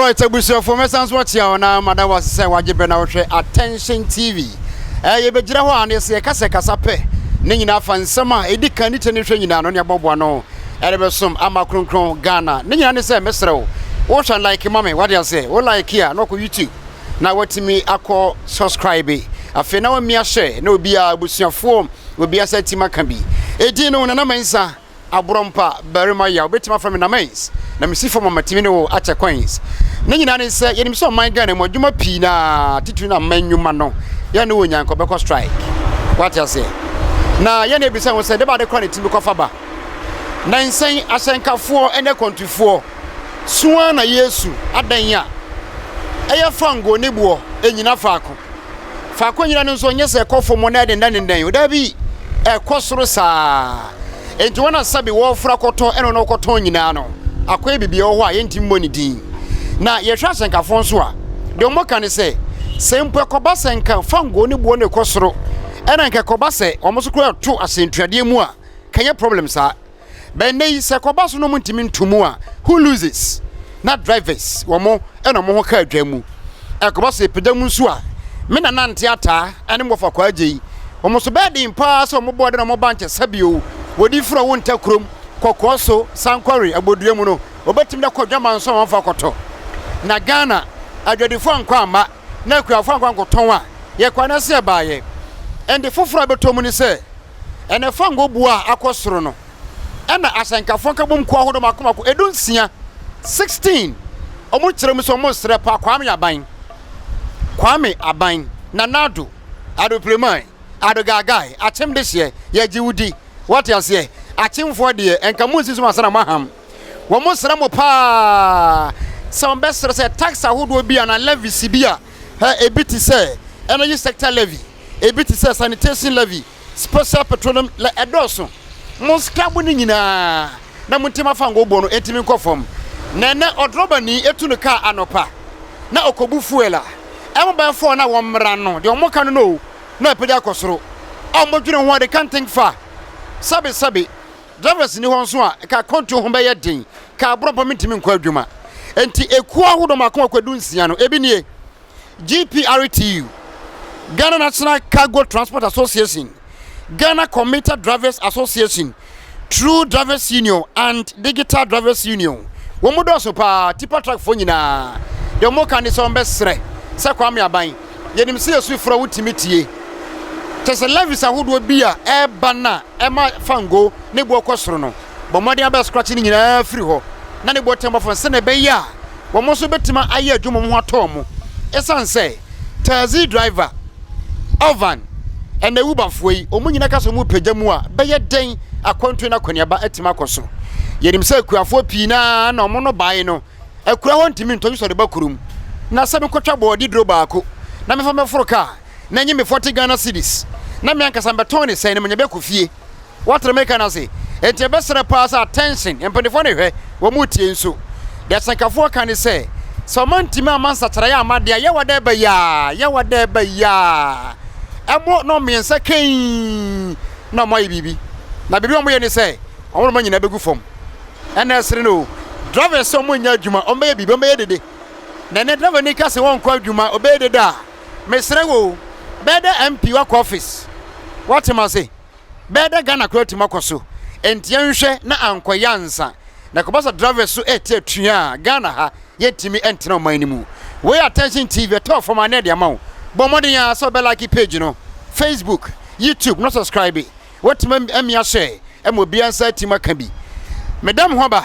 Alright abusuafoɔ mɛsan so akyea wo na mada wo ase sɛ wagye berɛ na wohwɛ Attention TV. Eh, yɛbɛgyina hɔ a ne sɛ yɛka sɛ kasa pɛ ne nyinaa fa nsɛm a ɛdi kan ne tɛ ne hwɛ nyinaa no ne abɔboa no ɛde bɛsom ama kronkron Ghana. Ne nyinaa ne sɛ mɛsrɛ wo wohwɛ like ma me wade aseɛ wo like a na ɔkɔ YouTube na watumi akɔ subscribe afei na wamia hyɛ na obiara abusuafoɔ obiara sɛ atim aka bi. Ɛdin no Nana Mensah Aborɔmpa barima yaw bɛtumi afrɛ me Namens na mesi fam a matumi ne wo akyɛ coins. Ne nyinaa ne sɛ yɛnim sɛ ɔman Ghana mu adwuma pii na titiri na aman nnwuma no yɛne wɔ nya nka ɔbɛkɔ strike. Wate aseɛ? Na yɛne ebisa ho sɛ dɛbɛ ade kora ne tumi kɔfa ba. Na nsɛn ahyɛnkafoɔ ne akwantufoɔ su ara na yɛsu adɛn a ɛyɛ fangoo ne boɔ ɛnyina faako. Faako nyina no nso nyɛ sɛ ɛkɔ fam na ɛdennɛndennɛn o, dabi, ɛkɔ soro saa. Enti wɔn a sɛbe wɔreforo akɔtɔ ne wɔn a wɔkɔtɔn nyinaa no, akɔyɛ biribi wɔ hɔ a yɛntumi mmɔ ne din. Na yɛhwɛ asɛnkafoɔ nso a, deɛ wɔka ne sɛ, sɛ mpo ɛkɔba sɛ nka fangoo ne boɔ no rekɔ soro, ɛna nka ɛkɔba sɛ wɔn nso koraa to asɛntuadeɛ mu a, ka ɛnyɛ problem saa. But nnɛ yi sɛ kɔba so na ɔmo ntumi nto mu a, who loses? Na drivers wɔn ɛna ɔmo ho ka adwa mu. Ɛkɔba so yɛpagya mu nso a, me nana nte ataa ɛne mo wɔfa kwaa gyei. Wɔn nso bɛyɛ den paa sɛ ɔmo bɔ ɛde na ɔmo ba nkyɛ sɛbio wɔdi firi ɔwo nta kurom, kɔkɔɔ so, sankware, abodua mu no, wɔbɛtumi de akɔ adwaman nso a wɔmfa kɔtɔ. Na Ghana, adwadifoɔ ankɔ amma, na akuafoɔ ankɔ ankɔtɔn a, yɛkɔ anaasɛ yɛbaeɛ. Ɛnde foforɔ a ɛbɛtɔ mu ne sɛ, Ɛna ɛfa ngo boɔ a akɔ soro no, ɛna asɛnkafoɔ nkabom kuo ahodoɔ mako mako 16, 16, wɔn kyerɛ mu sɛ wɔn resrɛ pa Kwame Aban, Kwame Aban, Nana Addo, Addo Pleman, Addo Gaagai, Akyem dehyeɛ, yɛgye wo di, wate aseɛ, Akyemfoɔ deɛ, nka mo nsi so ansa na mo aham. Wɔn srɛ mo paa sɛ wɔn bɛsrɛ sɛ tax ahodoɔ bi anaa levies bi a, hɛ, ebi te sɛ energy sector levy, ebi te sɛ sanitation levy, special petroleum lɛ ɛdɔɔso. Mo scrub ne nyinaa na mo ntim afa ngo bo no ntumi nkɔ fam. Na ɛnɛ ɔdrɔbani etu no kaa anɔpa na ɔkɔbu fuel a, ɛmo bɛyɛ fɔɔ na wɔn mmra no deɛ wɔn ka no no o na apagya akɔ soro. A wɔn dwene ho a they can't think far. Sɛbe sɛbe drivers ni hɔ nso a nka akwantuo ho bɛyɛ den, ka aborɔ mpo mentumi nkɔ adwuma. Enti ekuo ahodoɔ mako mako 16 no ebi nie. GPRTU, Ghana National Cargo Transport Association, Ghana Commuter Drivers Association, True Drivers Union and Digital Drivers Union. Wɔn mu dɔɔso paa, tipa truckfoɔ nyinaa. Deɛ wɔn ka ne sɛ wɔn bɛsrɛ sɛ Kwame Aban, yɛnim sɛ yɛsu frɛ wotumi tie. Kyɛ sɛ levies ahodoɔ bi a ɛreba no a ɛma fango ne boɔ kɔ soro no, bɔ mmɔden abɛ scratch ne nyinaa firi hɔ na ne boɔ tɛm bɔ fam sɛnea ɛbɛyɛ a wɔn nso bɛtumi ayɛ adwuma wɔn ho atɔ wɔn. Ɛsiane sɛ taxi driver, ovan, ɛna Uberfoɔ yi, wɔn nyinaa ka sɛ wɔn repagya mu a, bɛyɛ dɛn akwantuo no akɔneaba atumi akɔ so. Yɛnim sɛ akuafoɔ pii naa na wɔn nnɔbaeɛ no, akura hɔ ntumi ntɔ gye sɛ ɔde ba kurom. Na sɛ mekɔtwa bɔɔde duro baako na mefa mɛforo kaa na ɛnye me 40 Ghana cedis na me ankasa mebɛtɔn ne sɛn na manya bi akɔ fie. Woate deɛ mereka no ase? Enti ɛbɛsrɛ paa sɛ attention, mpanimfoɔ no hwɛ, wɔn retie nso. Deɛ asɛnkafoɔ ka ne sɛ, sɛ wɔn antumi amma nsakyeraeɛ amma deɛ a, yɛwa dɛ ɛba yi ara, yɛwa dɛ ɛba yi ara. Ɛmo na mmiɛnsa kɛn na wɔayɛ biribi. Na biribi a wɔyɛ ne sɛ, wɔn noma nyinaa bɛgu fam. Ɛna ɛsere no o, drivers sɛ wɔn nyɛ adwuma, wɔn bɛyɛ biribi, wɔn bɛyɛ dede. Na ɛnɛ driver ni ka sɛ wɔnkɔ adwuma, ɔbɛyɛ dede a, mesrɛ wo o, bɛyɛ dɛ MP wakɔ office. Woate m'ase? Bɛyɛ dɛ Ghana koraa atumi akɔ so. Enti yɛnhwɛ na ankɔyɛ ansa. Na ɛkɔba sɛ drivers so rete atua a, Ghana ha, yɛntumi ntena ɔman no mu. Wei yɛ Attention TV, ɛtɔɔ fam a na yɛde ama wo. Bɔ mmɔden ara sɛ wobɛ like page no, Facebook, YouTube, na subscribe. Woatumi amia share ma obiara nsa atim aka bi. Meda me ho aba,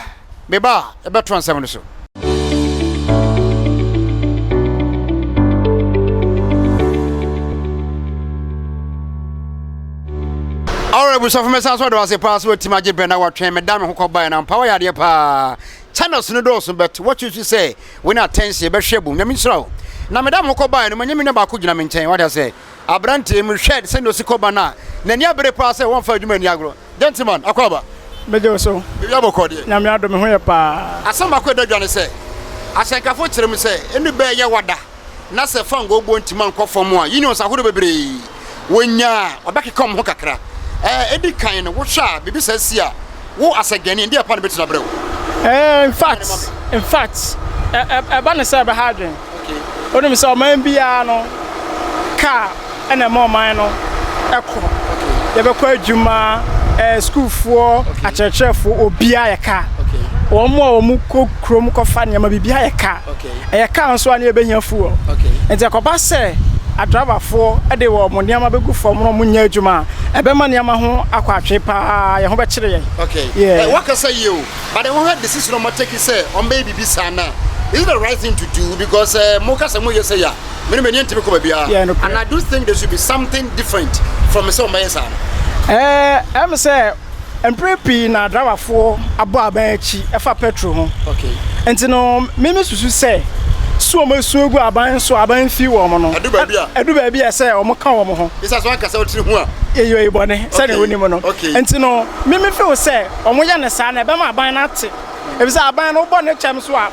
meba a, yɛbɛtoa nsɛm no so. Alright, abusuafo mɛsan so ɔdɔ ase paa sɛ watumi agye brɛ na watwɛn meda me ho kɔbaeɛ na mpa wayɛ adeɛ paa channels no dɔɔso but wɔtwe so sɛ wo ne attention bɛhwɛ bom nyame nhyira wo na meda me ho kɔbaeɛ no manya me nua baako gyina me nkyɛn wate sɛ aberanteɛ mu hwɛ sɛnea ɔsi kɔba no a n'ani abere paa sɛ wɔmfa adwuma ani agorɔ gentleman akɔ aba Megye wo so. Biribi abɔkɔ deɛ. Nyame adom me ho yɛ paa. Asɛm baako a ɛda dwa ne sɛ ahyɛnkafo kyerɛ mu sɛ ɛnu bɛyɛ wada na sɛ fangoo boɔ ntumi ankɔ fam a, unions ahodoɔ bebree wɔnya a, wɔbɛkeka wɔn ho kakra. Ɛɛ, edi kan no, wohwɛ a, biribi saa si a, wo as a Ghanaian, deɛ pa na bɛtumi abrɛ wo? Eh, in fact, in fact, Ɛba no sɛ ɛbɛha adwene. Wonim sɛ ɔman biara no, kaa na ɛma ɔman no kɔ. Yɛbɛkɔ adwuma, sukuufoɔ, akyerɛkyerɛfoɔ, obiara yɛ kaa. Wɔn a wɔkɔ kurom kɔfa nneɛma, biribiara yɛ kaa. Ɛyɛ kaa nso a na yɛbɛhia fuel. Nti ɛkɔba sɛ adraivafoɔ de wɔn nneɛma bɛgu fam na wɔnyɛ adwuma a, ɛbɛma nneɛma ho akɔ atwe paa, yɛn ho bɛkyere yɛn. Okay. Yeah. Wakasa yie o. But then wohwɛ decision ɔmo take sɛ ɔmo bɛyɛ biribi saa na is it the right thing to do because mo kasa mo yɛ sɛ ya me no m'ani ntumi kɔ baabiara Yeah, no and I do think there should be something different from sɛ ɔmo bɛyɛ saa no. Ɛɛ ɛm sɛ mpere pii na driverfoɔ abɔ aban akyi ɛfa petrol ho. Okay. Nti no mimi susu sɛ su wɔn esu egu aban so aban fi wɔn no. Ɛdu baabi a. Ɛdu baabi a sɛ wɔn ka wɔn ho. Bisa so ankasa wotiri ho a. Eyo yi bɔne sɛdeɛ wonim no. Okay. Nti no mimi feel sɛ wɔn yɛ ne saa na ɛbɛma aban no ate. Efisɛ aban no wobɔ ne kyɛm so a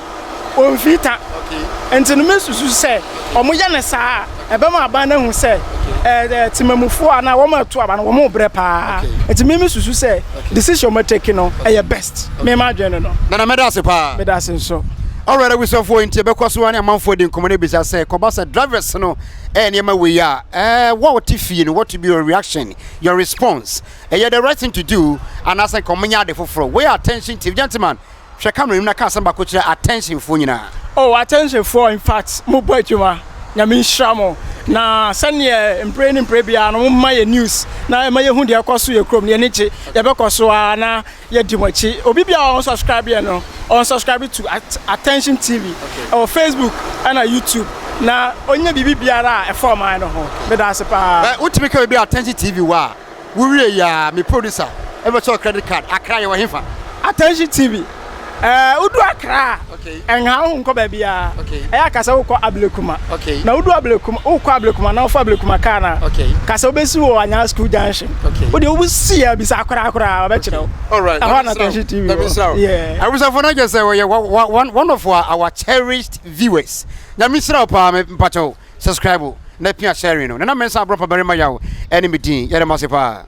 ɔmfii ta. Okay. Nti no mi susu sɛ wɔn yɛ ne saa a ɛbɛma aban no ahu sɛ ɛɛ temamufoɔ anaa wɔn a ɛto aba no wɔn brɛ paa. Okay. Nti mimi susu sɛ decision wɔn take no ɛyɛ best. Mema adwene no no. Nana mɛda ase paa. Meda ase nso. Alright, abusuafoɔ, nti ɛbɛkɔ so ne amanfoɔ di nkɔmmɔ no bisa sɛ kɔba sɛ drivers no ɛyɛ nneɛma wei a wo a wote fie no, what to be your reaction, your response? Ɛyɛ the right thing to do anaasɛ nka ɔmonyɛ ade foforɔ? Wei Attention TV. Gentleman, hwɛ camera nim na ka asɛm baako kyerɛ attention foɔ nyinaa. Oh, attention foɔ, in fact, mo bɔ adwuma. Nyame nhyira mo. Na sɛneɛ mpere ne mpere biara no momma yɛ news na ɛma yɛhu deɛ ɛkɔ so yɛ kurom no, yɛni gye. Yɛbɛkɔ so ara na yɛdi mo akyi. Obi biara a ɔnsubscribe yɛ no, ɔnsubscribe to Attention TV ɛwɔ Facebook ɛna YouTube na ɔnya biribi biara a ɛfa ɔman no ho. Meda ase paa. Wotumi ka baabi a Attention TV wɔ a, wowie yi a me producer ɛbɛkyɛ wo credit card. Accra yɛwɔ hefa? Attention TV, wodu Accra a, Okay. ɛnha wo ho nkɔ baabiara. Okay. Ɛyɛ aka sɛ wokɔ Ablekuma. Okay. Na wodu Ablekuma, wokɔ Ablekuma na wofa Ablekuma kaa no a, Okay. ka sɛ wobɛsi wɔ Anyaa School Junction. Okay. Wode wobɛsi a bisa koraa koraa wɔbɛkyerɛ wo. Alright. Ɛhɔ na Attention TV wɔ. Yeah. Abusuafo no gye sɛ wɔyɛ one of our cherished viewers. Nyame nhyira wo paa, me mpakyɛw subscribe na pia sharing no. Nana Mensah Abrɔpa Barima Yaw ɛne me din. Yɛda mo ase paa.